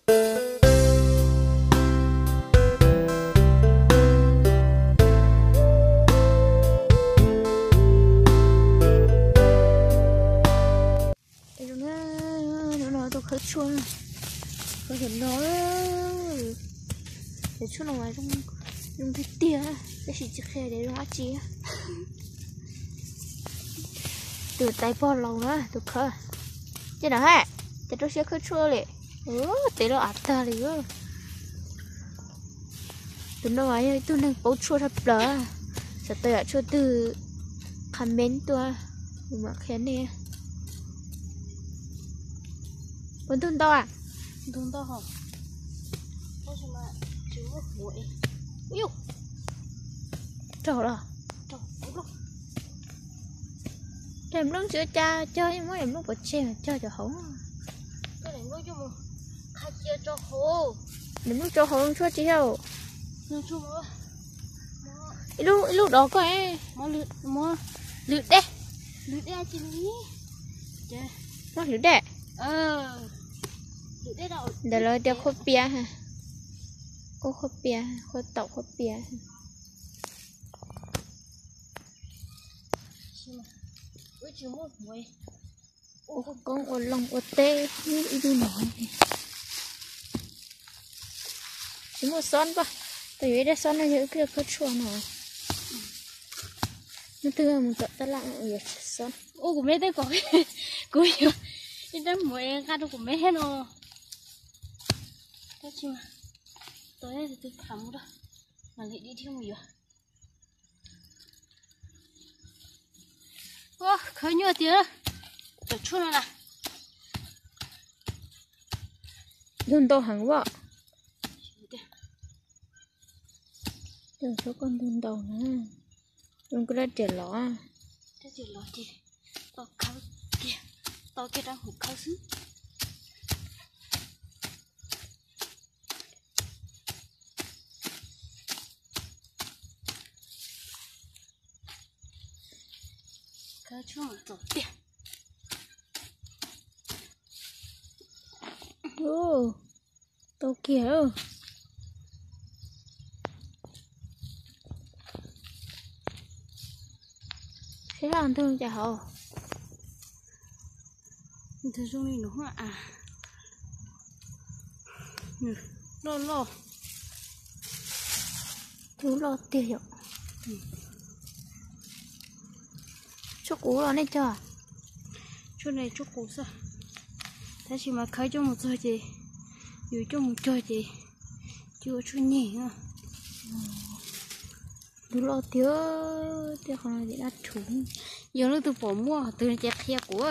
Tus khawb tshuaj, khawb tam no, cov tshuaj no mas zoo tiag tiag, tab sis tsis qhia tias zoo dab tsi. Tus tais pog laus na tus khawb, ces no ha, ces rau siab khawb tshuaj li, tes loj av tag li. Tus no mas yog ib tug neeg paub tshuaj tshaj plaws, xav tau yam tshuaj twg comment tuaj, kuv mam qhia nej. Puas ntug ntau a? Ntug ntau hos. Raug los? Daim nplooj tsis ua cas, cog muab daim nplooj pov tseg mas cog cov hauv. Daim nplooj tso hauv tshuaj tsis yog? Ib lub dov koj, lwm dej, lwm dej. Ntawd lawv tias qhuav pias, qhuav pias, qhuav taum qhuav pias. Ua koob ua loo ua teb ib lub no. Tsis muaj xob pab, tau yuav ib daim xob no yog wb pliag khawb tshuaj no. Hnub twg mus tom tab laj yuav xob. Ua kuv me tej kom kuv yuav ib rab muv nqa rau kuv me thiab no. Tab sis mas tus tus tham mus rau, mam li dib dhia mus yuav. Khawb nyuaj tiag, cov tshuaj no na. Ntug ntau heev as. Ntug ntau na. Zoo koj dab riam los. Dab riam los ces tau khawb kiag, tau kiag rau hauv khawb xwb. Khawb tshuaj mas txaus tiag. Tau kiag. Saib ntug cas hauv. Ntug zoo li no a. Loj loj. Ntug loj tiag yom. Tshuaj qus los nej cog? Tshuaj no tshuaj qus xwb. Tab sis mas khawb coj mus txog ces, yus coj mus cog ces, coj ua tshuaj nyem. Ntug loj tiag, tej qhov no ces dab rhuv. Yog leej twg pom muaj tus ces qhia kuv,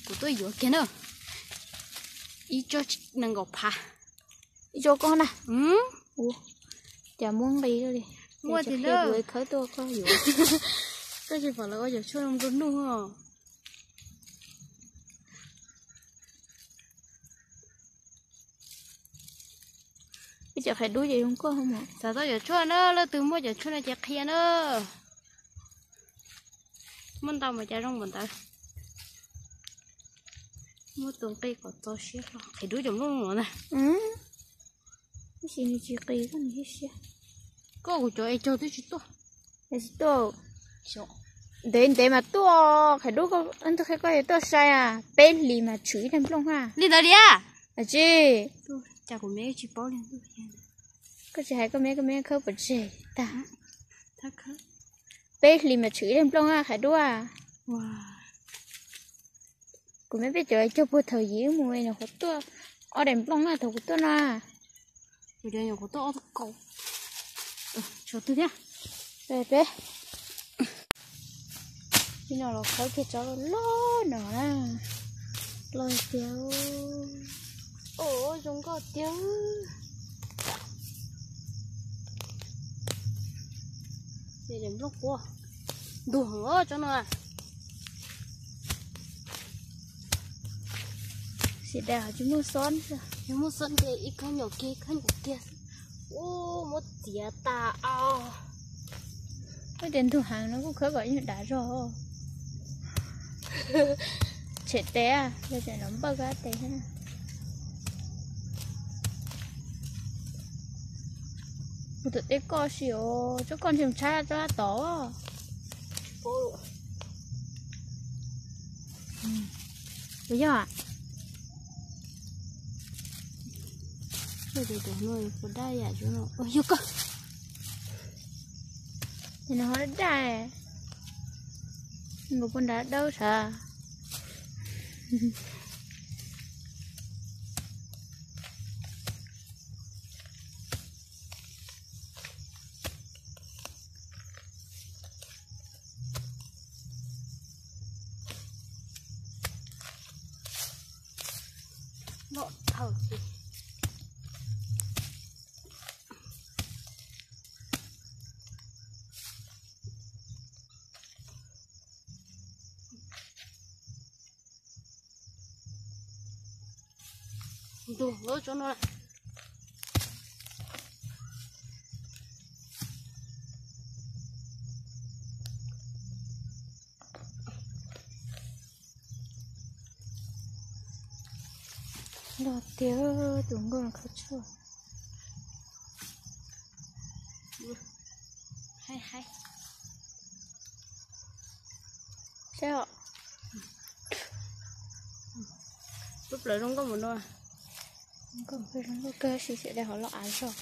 kuv tuaj yuav kiag na. Ib tsob nees nkaum phav. Ib tsob koj na. Cas muab nqi li. Muaj tiag na. Kuv khawb tuaj koj yuav. Koj tsis pom lawv ua cov tshuaj zoo rau hnub os. Ib cov qhiav dub ces zoo koj. Xav tau cov tshuaj na, leej twg muaj cov tshuaj no ces qhia na. Muaj ntau mas cas zoo npaum ntawd. Muab tus nqi kom txaus siab hlo, qhiav dub cov nplooj no na. Tab sis nws tsis qis koj nws thiab siab. Koj kuv cov es cog twb tsis tuaj. Tsis tuaj. Ntev ntev mas tuaj, qhiav dub koj, ntug qhia koj yuav tuaj sai a, peb hlis mas tshwm ib daim nplooj ha. Li ntawd li a? Tsis. Cas kuv me tsis paub li. Koj tsis hais koj me, koj me khawb pov tseg tag. Peb hlis mas tshwm ib daim nplooj a qhiav dub. Kuv me peb cov cog puag thaum yim mus nyuam qhuav tuaj ob daim nplooj na thaum kuv tuaj no. Kuv cov nyuam qhuav tuaj ob tug kaus. Tshuav twg thiab? Peb, peb. Ib no los khawb kiag tsob loj no na. Loj tiag. Os, zoo nkauj tiag. Nplooj quav ntug heev os tsob no. Xiv dais tsis muaj xob, yog muaj xob ces ib khawb nyuam kiag ib khawb nyuam kiag. Ub, muab txiav tas os. Ua tias ntug heev no kuj khawb kom ib nyuag dav zog. Tshem tes, yog tias nov npawj koj tes thiab na. Tus teb koj si os, tsob koj ntshe mus tshaib tsob tod. Puas yog? Tus no puas daj yam no, yog koj. Ces nws ho daj daj, nkaus puag nrad dawb sav. Loj dhawv ces. Ntug lub tsob no. Loj tiag, tus nkauj no khawb tshuaj. Haib haib. Saib os. Lub plawv zoo nkauj mus no. Nkauj zoo nkauj kawg, sim sim de hauv los av zog.